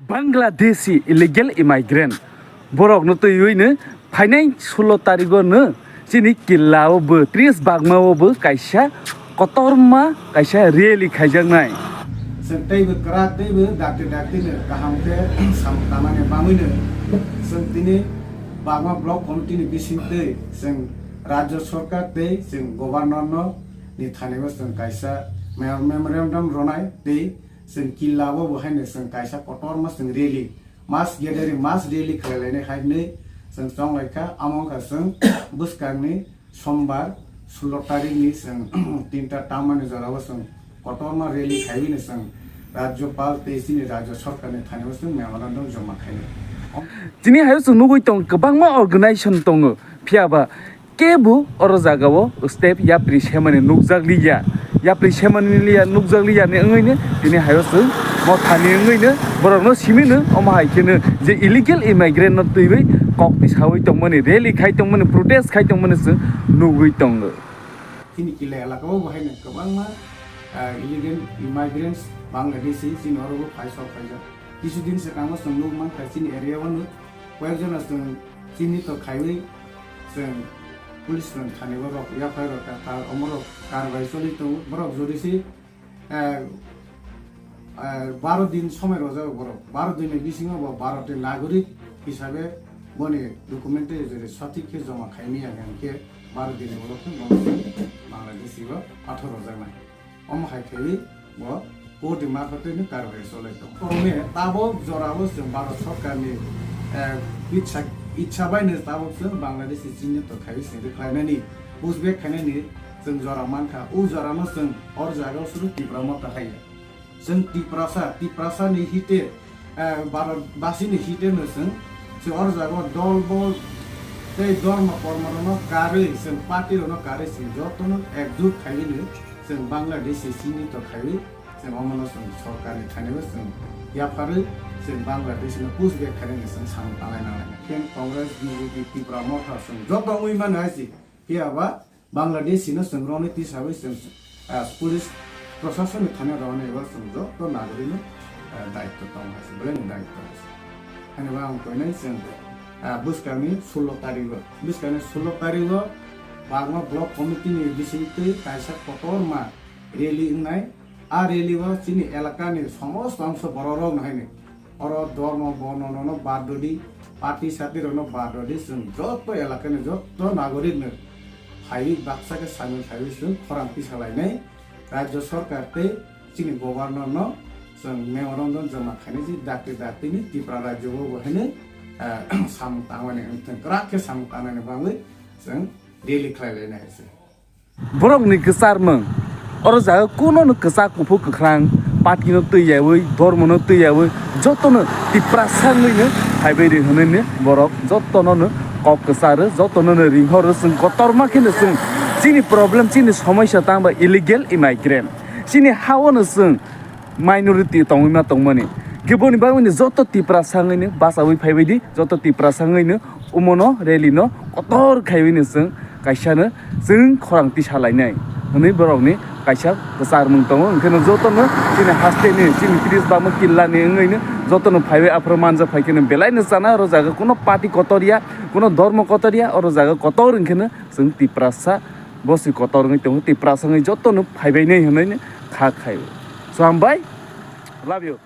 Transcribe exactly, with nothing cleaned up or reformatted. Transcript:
Bangladeshi illegal immigrant borokno twiwi no phainai sulo tarigo no chini killa o bo tris bagma o bo kaisa kotorma kaisa rally khaijaknai. Chwng teibo kwrak teibo dakti dakti no kaham khe sam tanani bagwi no chwng tini bagma block committee ni bising twi chwng rajya sarkar tei chwng governor no ni thani o chwng kaisa me-, memorandum ronai tei chwng killa o bo haino chwng kaisa kotorma chwng rally, mass gathering, mass rally khlai lainai hai hinwi chwng chong lai kha. Amo wngkha chwng bwskangni sombar sulo tarikni chwng tinta tamani jorao chwng kotorma rally khaiwi no chwng rajyopal tei chini rajya sarkarni thani o chwng memorandum joma khainai. Tini hayo chwng nugwi tongo kwbangma organization tongo, phiya ba kebo oro jagao step yapri semani nukjak liya, yapri semani liya nukjak liya ni wngwi no tini hayo chwng mothani wngwi no borokno simi no omo hai kheno je illegal immigrant no twiwi kok tisawi tongmani, rally khai tongmani, protest khai tongmani chwng nugwi tongo. Chini killa elaka o bo haino kwbangma, ah, illegal immigrants Bangladeshi chini oro bo phai sok phaijak. Kisu din swkango chwng nukmankha chini area o no koyekjona chwng chini to khaiwi chwng police rok thani borok F I R rok kha, omorok karwai choli tongo. Borok jodi se, eh, eh, baro din somoi rojak borok, baro din ni bisingo bo Bharat ni nagorik hisabe boni document jodi sothik khe joma khaimaya hwnkhe baro din ni ulo khe bo Bangladeshi o pathor rojaknai. Omo hai khe bo court ni maphatwi no karwai cholai tongo. Korme tabok jorao chwng Bharat sorkarni, eh, itsa, itsa bai no tabok chwng Bangladeshi chini to khai sini khlainani, pushback khainani chwng jora mankha. O jorano chwng or jagao suru Tipra Motha hai ya. Chwng Tiprasa, Tiprasa ni hite eh, Bharat basini hite no chwng, chwng or jaga dol bol tei dormo kormo rokno karwi, chwng party rokno karwi chwng jotono ekjut khaiwi no chwng Bangladeshi chini to khaiwi chwng omono chwng sorkarni thani o chwng yapharwi chwng Bangladesh no push back khainani chwng samung tanglai nanglai. Khe Congress, B J P, Tipra Motha chwng joto wngwi mano hai se. Phiya ba Bangladeshi no chwng roni tisawi chwng, ah, police proshasoni thani roni eba chwng joto nagorik no, ah, daitto tongo hai se, belai ni daitto hai se. Hani ba ang koinai chwng, ah, bwskangni sullo tarigo, bwskangni sullo tarigo Bagma Block Committee ni bisingtwi kaisa kotorma rally wngnai. A rally o chini elakani somosto angso borok rok no haino oro dormo borno no bad rwdi, party sati rok no bad rwdi, chwng joto elakani joto nagorik no phaiwi baksa khe samil khaiwi chwng khorang tisa lainai. Rajya sorkar tei chini governor no chwng memorandum joma khainai je dakti dakti ni Tripura rajya o bo haino, eh, samung tangmani wngthang kwrak khe samung tangnani bagwi chwng rally khlai lainai hai se. Borokni kwcharmung. Oro jaga kunono kwchak kuphur kwkhrang, party no twiyawi, dormo no twiyawi, jotono Tiprasa wngwino phaibai ri hwnwi borok jotono no kok kwcharo, jotono no ringhoro. Chwng kotorma kheno chwng chini problem, chini somosya tangba illegal immigrant. Chini ha-o no chwng minority tongwi ma tongmani. Khe boni bagwino joto Tiprasa wngwino bachawi phaibai di, joto Tiprasa wngwino umono rally no kotor khaiwino chwng kaisa no chwng khorang tisa lainai hwnwi borokni kaisa kwcharmung tongo. Hwnkhe no joto no chini haste ni, chini tris bagma killa ni wngwino joto no phaiwi aphuru manja phai kheno belai no chana. Oro jaga kuno party kotor ya, kuno dormo kotor ya, oro jaga kotor wngkhe no chwng Tiprasa bosi kotor wngwi tongo, Tiprasa wngwi joto no phaibai nai hwnwi kha khai. So hambai, love you.